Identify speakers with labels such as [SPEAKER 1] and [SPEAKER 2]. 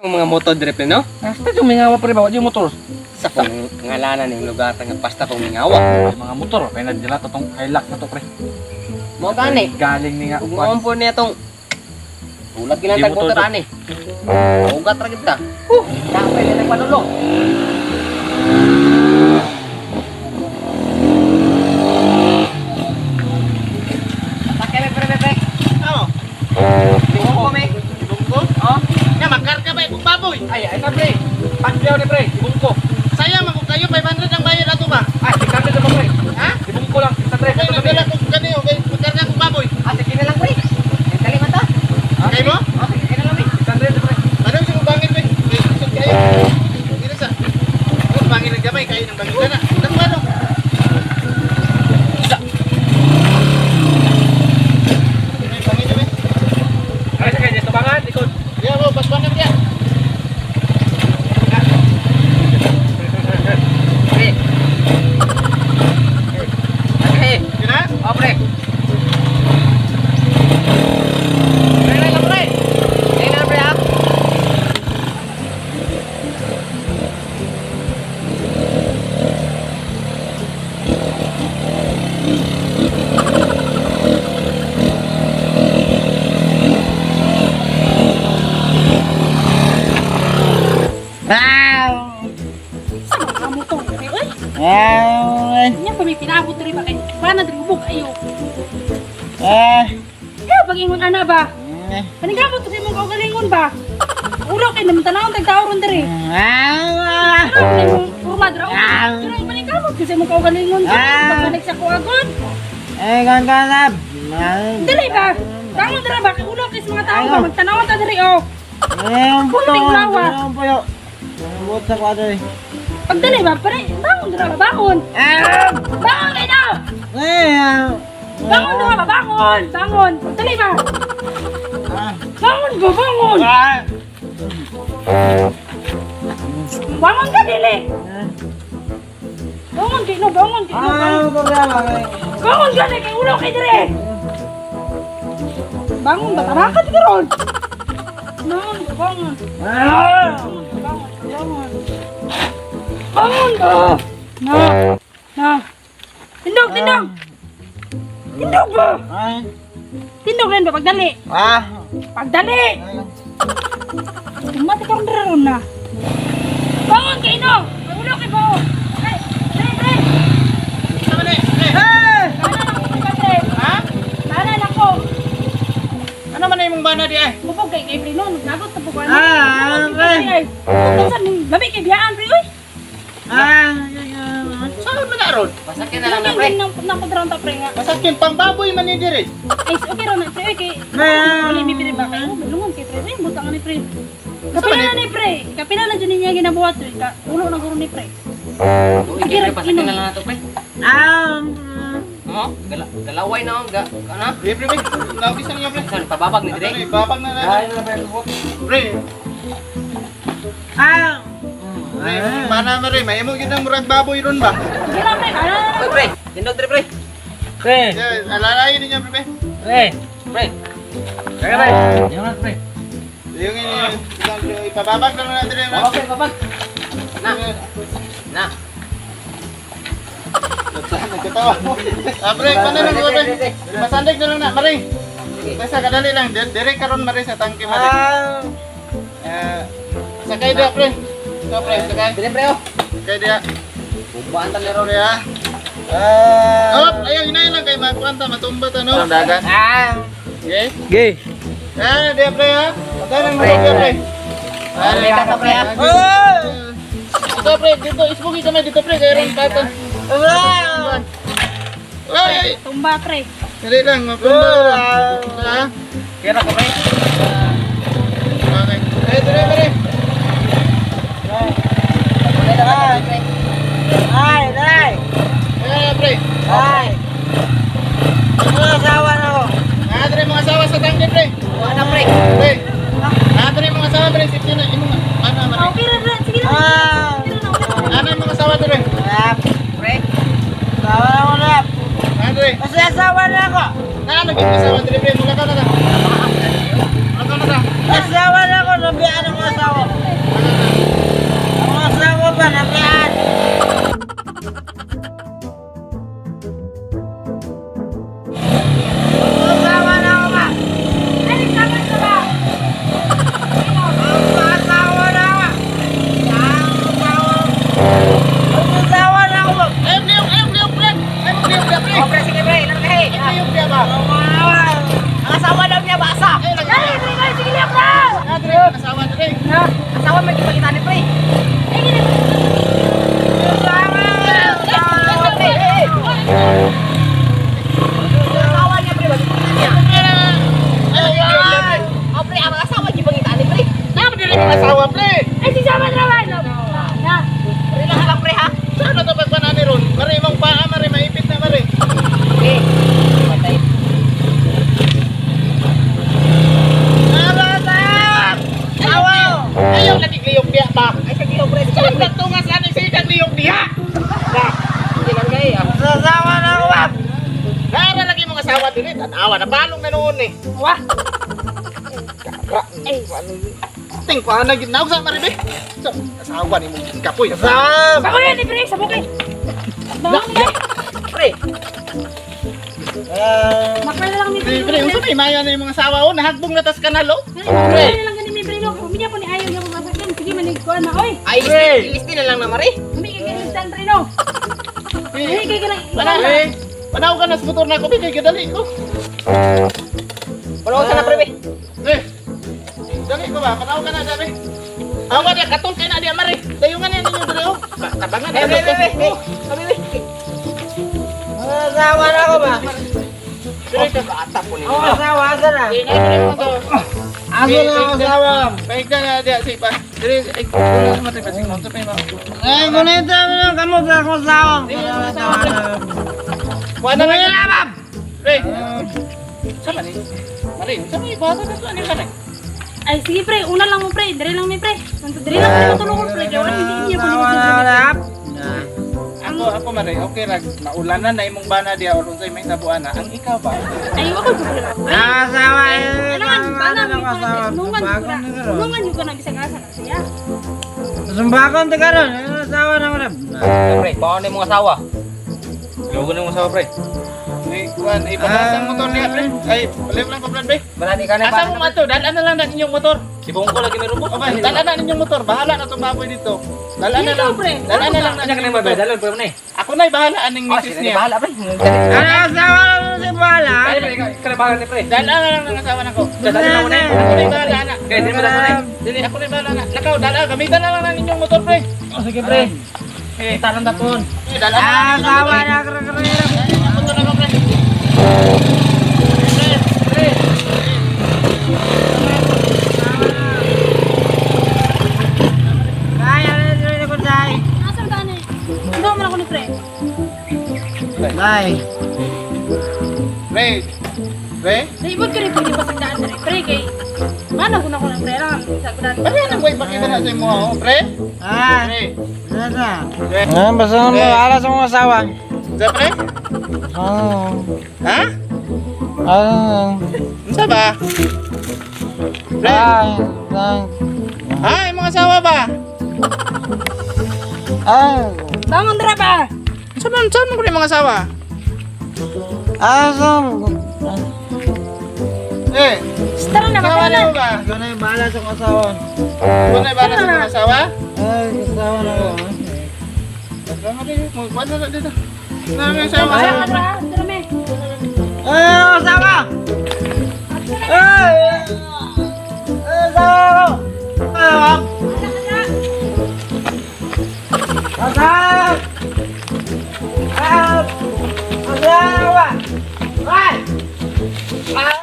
[SPEAKER 1] Ang mga motor dire pre, no?
[SPEAKER 2] Basta yung mingawa pre ba, yung motor.
[SPEAKER 1] Sa kong ngalanan ning lugar nga basta kong mingawa.
[SPEAKER 2] Ay, mga motor, kaya nagdala to tong Hilux na to pre.
[SPEAKER 1] Mo gani.
[SPEAKER 2] Galing ni nga.
[SPEAKER 1] Ug mo po niya tong ulat
[SPEAKER 2] Di
[SPEAKER 1] ginantag
[SPEAKER 2] motor
[SPEAKER 1] motor ani. Ugat ra gid ta. Huh, kapay na nagpanulong. Pasakyan pre pre pre.
[SPEAKER 3] Oo.
[SPEAKER 1] Bungko me.
[SPEAKER 3] Ibungko?
[SPEAKER 1] Oh.
[SPEAKER 3] Nga, magkarga ba ibong baboy?
[SPEAKER 2] Ay, ay pre. Pagbiyaw ni pre, ibungko.
[SPEAKER 3] Sayang, man kung kayo, 500 ang bayad ato ba?
[SPEAKER 2] Ay, 600 naman pre.
[SPEAKER 3] Ha?
[SPEAKER 2] Ibungko lang, 600.
[SPEAKER 3] Kay nagdala ko kaniyo, kay magkarga kong baboy.
[SPEAKER 1] Ah, sige na lang pre. Ay, dali man ta.
[SPEAKER 3] Kay mo?
[SPEAKER 1] Oh, sige na lang pre.
[SPEAKER 2] 600 pre.
[SPEAKER 3] Ano sa bangin pre? Kay isod kayo. Dito sa. Oh, bangin ng gamay, kayo ng bangin na. Dako ano?
[SPEAKER 1] Isa.
[SPEAKER 3] May bangin na, pre.
[SPEAKER 2] Ay, sige, dito bangan, likod.
[SPEAKER 3] Diya mo, paspanan diya.
[SPEAKER 1] Pre. Okay.
[SPEAKER 3] Yun na?
[SPEAKER 1] Oh, pre. Pre, pre, pre. Pre, na, pre, ah.
[SPEAKER 4] Sa mga motor pre, oy. Nya pa may pinaabot diri ba kay pana diri ubog ayo. Eh, pag-ingon ana ba? Paningkamot to sa imong kaugalingon ba? Ulo kay naman tanawon tag tao ron diri. Ano ang imong kurma dira? Pero ang paningkamot kasi imong kaugalingon ba? Pagbanik sa kuagon. Dili ba? Bangon dira ba kay ulo kay sa mga tao ba magtanawon ta diri oh. Kunting lawa. Pagdali ba pare bangon dira ba bangon. Bangon kay na. Bangon dira ba bangon. Bangon. Pagdali ba? Bangon ba bangon. Bangon ka dili. Bangon kay no bangon kay no. Bangon. Bangon gani kay ulo kay dire. Bangon ba tarakat ka ron? Bangon ba bangon. Bangon bangon bangon. Bangon ba? Na. Na. Tindog tindog. Tindog ba? Tindog rin ba pagdali? Pagdali. Tumati ka ron dire ron na. Bangon kay no. Kay ulo kay bao. Ay, dire dire.
[SPEAKER 3] Sama na, eh.
[SPEAKER 4] Bana na ko pre.
[SPEAKER 3] Ha?
[SPEAKER 4] Bana na ko.
[SPEAKER 3] Ano man na imong bana di ay?
[SPEAKER 4] Bubog kay kay pre no, nagot ta po ano. Ah, pre. Labi kay biyaan pre oy.
[SPEAKER 3] Saan man na ron?
[SPEAKER 1] Pasakyan na lang na
[SPEAKER 4] Lang
[SPEAKER 1] pre.
[SPEAKER 4] nang nang padraon ta pre nga.
[SPEAKER 3] Masakyan pangbaboy man ni dire.
[SPEAKER 4] Ay, okay ra na pre oy kay. Wala mi pre ba kay lungon kay pre. Uy, butang ni pre. Kapila na ni pre. Kapila na jud niya ginabuhat oy. Ka ulo na guro ni pre.
[SPEAKER 1] Uy, pre, pasakyan na lang na to pre. Oh, galaway na oh, ga kana.
[SPEAKER 3] Pre, pre, pre. Lawis na niya pre.
[SPEAKER 1] Saan pababag ni dire?
[SPEAKER 3] Ano, ibabag na na. Pre. Pre, mana man rin, may imo gyud ang murag baboy ron ba?
[SPEAKER 4] Sige lang pre, bana na.
[SPEAKER 1] Uy, pre, tindog dire pre.
[SPEAKER 2] Pre,
[SPEAKER 3] Yeah, alalayan ninyo pre.
[SPEAKER 2] pre.
[SPEAKER 1] Pre.
[SPEAKER 2] Kaya pre. Yung na pre.
[SPEAKER 3] Yung ini, ipababag na lang natin rin.
[SPEAKER 1] Babag pre, babag. Na. Na.
[SPEAKER 3] Nagkatawa. Ah, pre, paano lang ko, pre? Masandig na lang na, Maring.
[SPEAKER 1] Sige.
[SPEAKER 3] Basta kadali lang, dire karon Maring sa tangke, Maring. Ah, sakay dia, pre. Ito, pre, sakay.
[SPEAKER 1] Dire pre oh.
[SPEAKER 3] Sakay dia.
[SPEAKER 1] Bumbaan ta ni ron.
[SPEAKER 3] Pre, ah. Oh, ayaw, hinayin lang kay makuanta, matumba ta, no? Dagan. Okay?
[SPEAKER 2] Gay.
[SPEAKER 3] Ah, dia, pre, ah. Patay lang pre, dia, pre. Ah,
[SPEAKER 1] Pre, ka, pre, ah.
[SPEAKER 3] Ito, pre, dito, isbugi kami dito, pre, kay ron pata. Ay, ay,
[SPEAKER 4] Tumba pre.
[SPEAKER 3] dali lang, matumba lang. Ah.
[SPEAKER 1] Kira ko pre.
[SPEAKER 3] Okay. Eh, dire, pre.
[SPEAKER 1] Wala na ka pre.
[SPEAKER 3] Eh, pre. Ah, dire mga asawa sa tangke, pre.
[SPEAKER 1] Wala na pre.
[SPEAKER 3] Pre. Ah, dire mga asawa, pre. Sipyo na, imong ano,
[SPEAKER 4] Ah,
[SPEAKER 3] mare.
[SPEAKER 4] okay ra ra. Sige lang. Okay ra na, okay ra.
[SPEAKER 3] Ano mga asawa dire?
[SPEAKER 1] Pre.
[SPEAKER 3] Ah, dire.
[SPEAKER 5] Asawa na ako!
[SPEAKER 3] Na, ano gid asawa dire, pre. Mula ka na ta. Mula ka na ta.
[SPEAKER 5] Asawa na ako! Nabiyaan ang asawa ko!
[SPEAKER 4] Na.
[SPEAKER 1] Asawa may gipangita ni pre.
[SPEAKER 4] Ay, gini.
[SPEAKER 1] Asawa niya pre, wag gipangita niya.
[SPEAKER 3] Ay,
[SPEAKER 1] Oh pre, ang asawa gipangita ni pre.
[SPEAKER 3] Nama diri mong asawa, pre.
[SPEAKER 4] Ay, si Sama trabaho. Na.
[SPEAKER 1] Relax lang pre ha.
[SPEAKER 3] Saan na to pagpanani ron? Mare, imong paa, mare, maipit na, mare.
[SPEAKER 1] Okay. Patay.
[SPEAKER 3] Ayaw lagi liyok diya ba?
[SPEAKER 1] Ay sige pre.
[SPEAKER 3] Saan ba ito nga saan ay sigang liyok diya?
[SPEAKER 1] Hindi lang kay.
[SPEAKER 5] Asawa na ako ba?
[SPEAKER 3] Nara lagi mong asawa din eh. Tanawa, napalong na noon eh.
[SPEAKER 4] Wah. Ay,
[SPEAKER 3] Ting, kuha na ginaw sa mare, be. Sa asawa ni mong kapoy.
[SPEAKER 5] Asawa!
[SPEAKER 4] Ako yan, eh, pre. Sabok eh. Bangon eh.
[SPEAKER 1] Pre.
[SPEAKER 4] Makala lang ni
[SPEAKER 3] Pre, pre, unsa may mayo na yung mga asawa oh, nahagbong na tas kanal oh.
[SPEAKER 4] Pre. Lang gani mi pre no. Uminya po ni ayaw niya kung masakyan. Sige manig ko na oy.
[SPEAKER 1] Ay, ilis na lang na mare.
[SPEAKER 4] Umi kay kay pre no. Ay kay kanang
[SPEAKER 3] Wala, eh. Panaw ka na sa motor na ako, be, kay gadali ko.
[SPEAKER 1] Wala ka na pre. be.
[SPEAKER 3] Pre, dali ko ba? Panaw ka na, dali. Awa niya, katol kay na diya, mare. Dayungan niya ninyo dali oh. Tabangan
[SPEAKER 1] Eh,
[SPEAKER 3] na
[SPEAKER 1] pre, pre, pre. Kami pre.
[SPEAKER 5] Asawa na ako ba?
[SPEAKER 3] Dire ka.
[SPEAKER 1] Ata po ni.
[SPEAKER 5] Ako asawa, asa na? Asa na ang asawa?
[SPEAKER 3] Paigda na diya si pa. Dire, ay, wala sa matay pa si motor pa ba.
[SPEAKER 5] Ay, kunita mo lang kamo sa akong asawa.
[SPEAKER 3] Kuha na lang. Pre. Sama ni. Mare, sama ni bata na to ani ka
[SPEAKER 4] Ay sige pre, una lang mo pre. Dire lang mi pre. Dire lang mi matulungon pre. Kay wala hindi niya po ni
[SPEAKER 5] Asawa na ako na.
[SPEAKER 3] Ako ako mare, okay ra maulanan na imong bana diya or unsay may tabuan na. Ang ikaw ba?
[SPEAKER 4] Ay wa ko problema.
[SPEAKER 5] Asawa, eh.
[SPEAKER 4] Kailangan bana mi
[SPEAKER 5] Asawa,
[SPEAKER 4] pre. Tulungan ko na. Tulungan ko na bisag asa na siya.
[SPEAKER 5] Sumbakon ta karon, asawa na ako na.
[SPEAKER 1] Pre, baon na imong asawa.
[SPEAKER 2] Lugo na imong asawa pre.
[SPEAKER 3] Ay, kuan, ay pabasang motor niya pre. Ay, palim lang ko plan pre.
[SPEAKER 1] Wala ni ka na.
[SPEAKER 3] Asa mo mato? Dala na lang na inyong motor.
[SPEAKER 2] Si Bongko lagi may rubo.
[SPEAKER 3] O ba, dala na ninyong motor. Bahala na itong baboy dito. Dala na
[SPEAKER 4] Dito,
[SPEAKER 3] lang.
[SPEAKER 4] pre.
[SPEAKER 3] Dala na lang na
[SPEAKER 2] Ano ka na
[SPEAKER 3] inyong
[SPEAKER 2] mabe?
[SPEAKER 3] motor.
[SPEAKER 2] Dalo pre mo na eh.
[SPEAKER 3] Ako na'y bahala aning
[SPEAKER 1] Oh,
[SPEAKER 3] misis
[SPEAKER 1] sila ni
[SPEAKER 3] niya.
[SPEAKER 1] bahala pre.
[SPEAKER 5] Ano asawa na si Bala?
[SPEAKER 2] Ay, pre, ikaw ikaw na bahala ni pre.
[SPEAKER 3] Dala na lang ng asawa nako.
[SPEAKER 2] Dala na mo na eh.
[SPEAKER 3] Ako na'y bahala na.
[SPEAKER 2] Kaya di mo na eh.
[SPEAKER 3] Dili, ako na'y bahala na. Lakaw, dala. Gamitan na lang na ninyong motor, pre.
[SPEAKER 2] Oh, sige pre. Eh, tanong tapon.
[SPEAKER 3] Eh, dala na lang ninyong
[SPEAKER 5] Asawa
[SPEAKER 3] motor.
[SPEAKER 5] na ako
[SPEAKER 3] Dala na ninyong motor ako, pre. Pre, pre.
[SPEAKER 5] Ay, ano na ko tay?
[SPEAKER 4] Asa ta ni? Ano man ako ni pre?
[SPEAKER 5] Bye.
[SPEAKER 3] Pre. Pre.
[SPEAKER 4] Naibot ka rin pre pasagdaan dire pre kay Mana ko na ko na pre lang sa kudan.
[SPEAKER 3] Pare nang way pakita na sa imo, oh, pre.
[SPEAKER 5] Ah,
[SPEAKER 3] Pre.
[SPEAKER 5] nasa.
[SPEAKER 3] Pre.
[SPEAKER 5] Ah, basta mo ala sa mga asawa.
[SPEAKER 3] Sa pre?
[SPEAKER 5] Ah.
[SPEAKER 3] Ha?
[SPEAKER 5] Ah.
[SPEAKER 3] Unsa ba? Pre.
[SPEAKER 5] Ah.
[SPEAKER 3] Ha, imong asawa ba?
[SPEAKER 5] Ah.
[SPEAKER 4] Bangon dira ba?
[SPEAKER 3] Unsa man unsa man ko imong asawa?
[SPEAKER 5] Ah, so.
[SPEAKER 3] Eh,
[SPEAKER 4] Tara na
[SPEAKER 3] asawa
[SPEAKER 4] tara na.
[SPEAKER 3] na ba?
[SPEAKER 5] Ikaw na yung bahala sa mga asawa.
[SPEAKER 3] Wala na bahala sa imong asawa?
[SPEAKER 5] Ay, asawa na ako.
[SPEAKER 3] Wala na dito. Na may asawa.
[SPEAKER 4] Tara na, tara me.
[SPEAKER 5] Ay, asawa! Ay! Ay, asawa ko! Ay, asawa! Asawa! Ay! Asawa!